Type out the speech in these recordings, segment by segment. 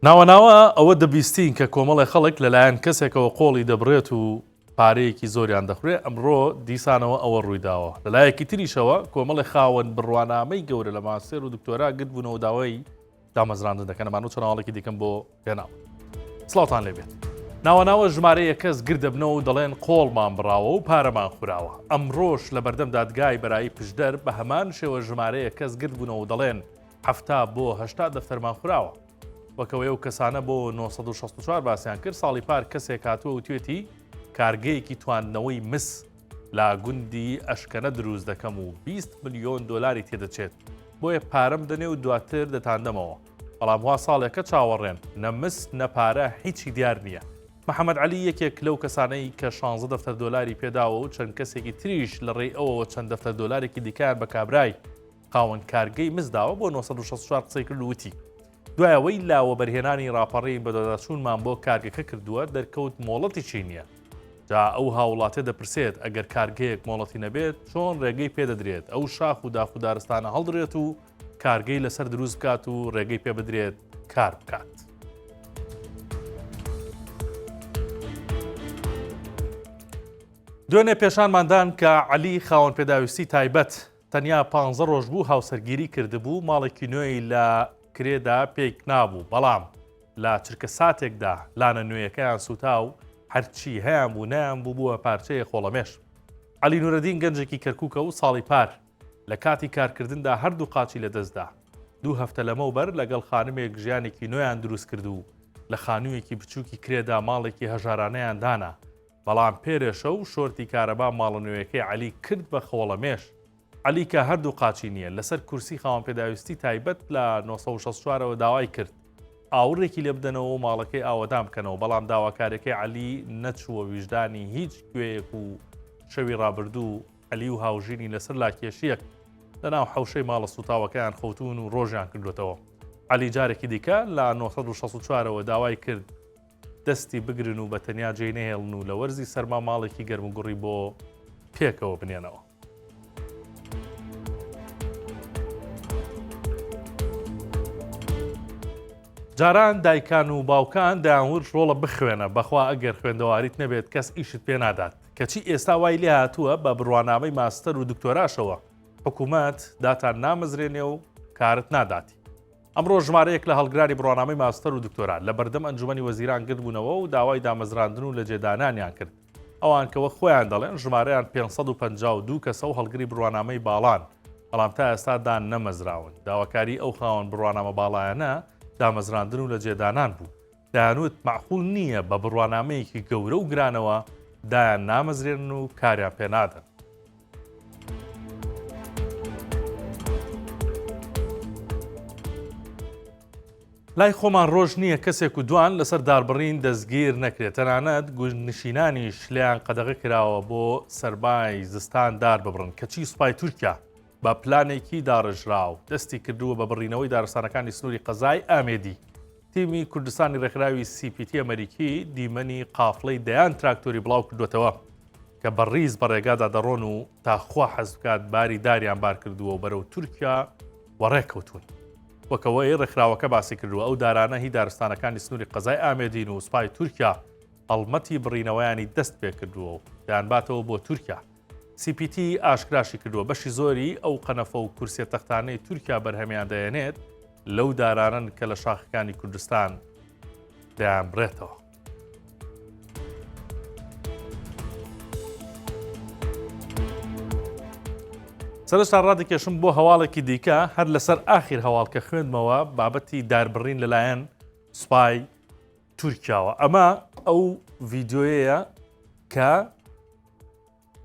ناوە ناوە ئەوە دەبیستین کە کۆمەڵێ خەڵک لەلایەن کەسێکەوە قۆڵی دەبڕێت و پارەیەکی زۆریان دەخورێ، ئەمڕۆ دیسانەوە ئەوە ڕوویداوە. لەلایەکی تریشەوە کۆمەڵێ خاوەن بڕوانامەی گەورە لە ماستێر و دکتۆرا گردبوونەوە داوای دامەزراندن دەکەن، ئەمانە و چەند هەواڵێکی دیکەم بۆ هێناوە. سڵاوتان لێ بێت. ناوە ناوە ژمارەیەک کەس گردەبنەوە و دەڵێن قۆڵمان بڕاوە و پارەمان خوراوە. ئەمڕۆش لە بەردەم دادگای بەرایی پشدەر بە هەمان شێوە ژمارەیەک کەس گردبوونەوە و دەڵێن 70 بۆ 80 دەفتەرمان خوراوە. وەک ئەوەی ئەو کەسانە بۆ 964 باسیان کرد، ساڵی پار کەسێک هاتووە وتوێتی کارگەیەکی تواندنەوەی مس لە گوندی ئەشکەنە دروست دەکەم و 20 ملیۆن دۆلاری تێدەچێت، بۆیە پارەم دەنێ و دواتر دەتاندەمەوە. بەڵام وا ساڵێکە چاوەڕێن، نە مس نە پارە هیچی دیار نییە. محەمەد عەلی یەکێک لەو کەسانەی کە شانزە دەفتەر دۆلاری پێداوە و چەند کەسێکی تریش لە ڕێی ئەوەوە چەند دەفتەر دۆلارێکی دیکەیان بە کابرای خاوەن کارگەی مس داوە بۆ 964 قسەی کرد و وتی دوای ئەوەی لە وەبەرهێنانی ڕاپەڕین بەدواداچوونمان بۆ کارگەکە کردووە دەرکەوت مۆڵەتیشی نییە. جا ئەو هاوڵاتیە دەپرسێت ئەگەر کارگەیەک مۆڵەتی نەبێت چۆن ڕێگەی پێدەدرێت ئەو شاخ و داخ و دارستانە هەڵدرێت و کارگەی لەسەر دروست بکات و ڕێگەی پێ بدرێت کار بکات. دوێنێ پێشانماندان کە عەلی خاوەن پێداویستی تایبەت تەنیا پانزە ڕۆژ بوو هاوسەرگیری کردبوو، ماڵێکی نوێی لە کرێدا پێک نابوو، بەڵام لە چرکە ساتێکدا لانە نوێیەکەیان سووتا و هەرچی هەیان بوو نەیان بوو بووە پارچەیە خۆڵەمێش. عەلی نورەدین گەنجێکی کەرکووکە و ساڵی پار لە کاتی کارکردندا هەردوو قاچی لەدەستدا. دوو هەفتە لەمەوبەر لەگەڵ خانمێک ژیانێکی نوێیان دروستکرد و لە خانوویەکی بچووکی کرێدا ماڵێکی هەژارانەیان دانا، بەڵام پێرێ شەو شۆرتی کارەبا ماڵە نوێیەکەی عەلی کرد بە خۆڵەمێش. عەلی کە هەردوو قاچی نییە، لەسەر کورسی خاوەنپێداویستی تایبەت لە 964 ەوە داوای کرد ئاوڕێکی لێ بدەنەوە و ماڵەکەی ئاوەدان بکەنەوە، بەڵام داواکاریەکەی عەلی نەچووە ویژدانی هیچ کوێیەک و شەوی ڕابردوو عەلی و هاوژینی لەسەر لاکێشییەک لەناو حەوشەی ماڵە سووتاوەکەیان خەوتوون و ڕۆژیان کردووەتەوە. عەلی جارێکی دیکە لە 964 ەوە داوای کرد دەستی بگرن و بە تەنیا جێی نەهێڵن و لە وەرزی سەرما ماڵێکی گەرموگوڕی بۆ پێکەوە بنێنەوە. جاران دایکان و باوکان دەیانوت ڕۆڵە بخوێنە بەخوا ئەگەر خوێندەواریت نەبێت کەس ئیشت پێ نادات کەچی ئێستا وای لێ هاتووە بە بڕوانامەی ماستەر و دکتۆراشەوە حکوومەت داتان نامەزرێنێ و کارت ناداتی. ئەمڕۆ ژمارەیەک لە هەڵگرانی بڕوانامەی ماستەر و دکتۆرا لە بەردەم ئەنجومەنی وەزیران گردبوونەوە و داوای دامەزراندن و لەجێدانانیان کرد. ئەوان کە وەک خۆیان دەڵێن ژمارەیان 552 کەسە و هەڵگری بڕوانامەی باڵان، بەڵام تا ئێستا دان نەمەزراون. داواکاری ئەو خاوەن بڕوانامە باڵایانە دامەزراندن و لەجێدانان بوو. دەیانوت مەعقول نییە بە بڕوانامەیەکی گەورە و گرانەوە دایان نامەزرێنن و کاریان پێ نادەن. لای خۆمان ڕۆژ نییە کەسێک و دوان لەسەر داربڕین دەستگیر نەکرێت، تەنانەت گوندنشینانیش لێیان قەدەغە کراوە بۆ سەرمای زستان دار ببڕن، کەچی سوپای تورکیا بە پلانێکی داڕێژراو دەستی کردووە بە بڕینەوەی دارستانەکانی سنووری قەزای ئامێدی. تیمی کوردستانی ڕێکخراوی سی پی تی ئەمەریکی دیمەنی قافڵەی دەیان تراکتۆری بڵاو کردووەتەوە کە بە ڕیز بە ڕێگادا دەڕۆن و تا خوا حەز بکات باری داریان بار کردووە و بەرەو تورکیا وەڕێ کەوتوون. وەک ئەوەی ڕێکخراوەکە باسی کردووە ئەو دارانە هی دارستانەکانی سنووری قەزای ئامێدین و سوپای تورکیا هەڵمەتی بڕینەوەیانی دەست پێکردووە و دەیانباتەوە بۆ تورکیا. سی پی تی ئاشکراشی کردووە، بەشی زۆری ئەو قەنەفە و کورسیە تەختانەی تورکیا بەرهەمیان دەهێنێت لەو دارانەن کە لە شاخەکانی کوردستان دەیانبرێتەوە. سەرشتان ڕادەکێشم بۆ هەواڵێکی دیکە هەر لەسەر ئاخیر هەواڵ کە خوێندمەوە بابەتی داربڕین لەلایەن سوپای تورکیاوە ئەمە ئەو ڤیددیوەیە کە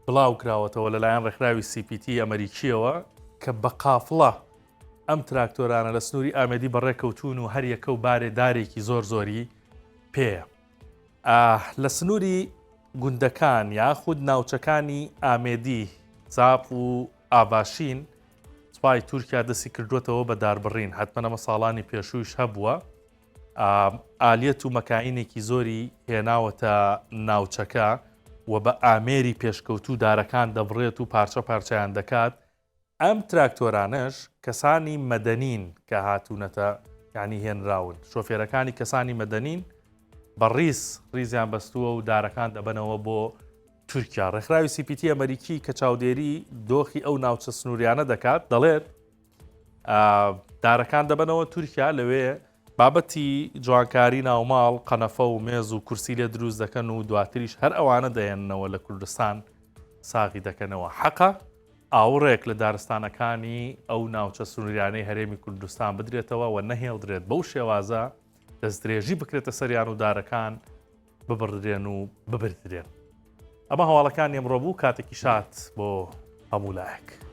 بڵاو کراوەتەوە لەلایەن ڕێکخراوی CPT ئەمریکیەوە کە بە قافڵە ئەم تراکتۆرانە لە سنووری ئامێدی بەڕێکەوتون و هەریەکە و بارێ دارێکی زۆر زۆری پێیە لە سنووری گوندەکان یاخود ناوچەکانی ئامێدی زاپ و ئاڤاشین سوپای تورکیا دەستی کردووەتەوە بە داربڕین حتمما ئەمە ساڵانی پێشوویش هەبووە ئالیەت و مەکاینێکی زۆری هێناوەتە ناوچەکە و بە ئامێری پێشکەوتوو دارەکان دەبڕێت و پارچە پارچەیان دەکات، ئەم تراکتۆرانەش کەسانی مەدەنین کە هاتوونەتە. یعنی هێنراون شۆفێرەکانی کەسانی مەدەنین بە ڕیز ڕیزیان بەستووە و دارەکان دەبەنەوە بۆ تورکیا. ڕێکخراوی CPT ئەمەریکی کە چاودێری دۆخی ئەو ناوچە سنووریانە دەکات دەڵێت دارەکان دەبەنەوە تورکیا لەوێ بابەتی جوانکاری ناوماڵ قەنەفە و مێز و کورسی لێ دروست دەکەن و دواتریش هەر ئەوانە دەێننەوە لە کوردستان ساغی دەکەنەوە حەقە ئاوڕێک لە دارستانەکانی ئەو ناوچە سنووریانەی هەرێمی کوردستان بدرێتەوە و نەهێڵدرێت بەو شێوازە دەستدرێژی بکرێتە سەریان و دارەکان ببڕدرێن و ببردرێن. ئەمە هەواڵەکانی ئەمڕۆ بوو کاتێکی شاد بۆ هەموو لایەک.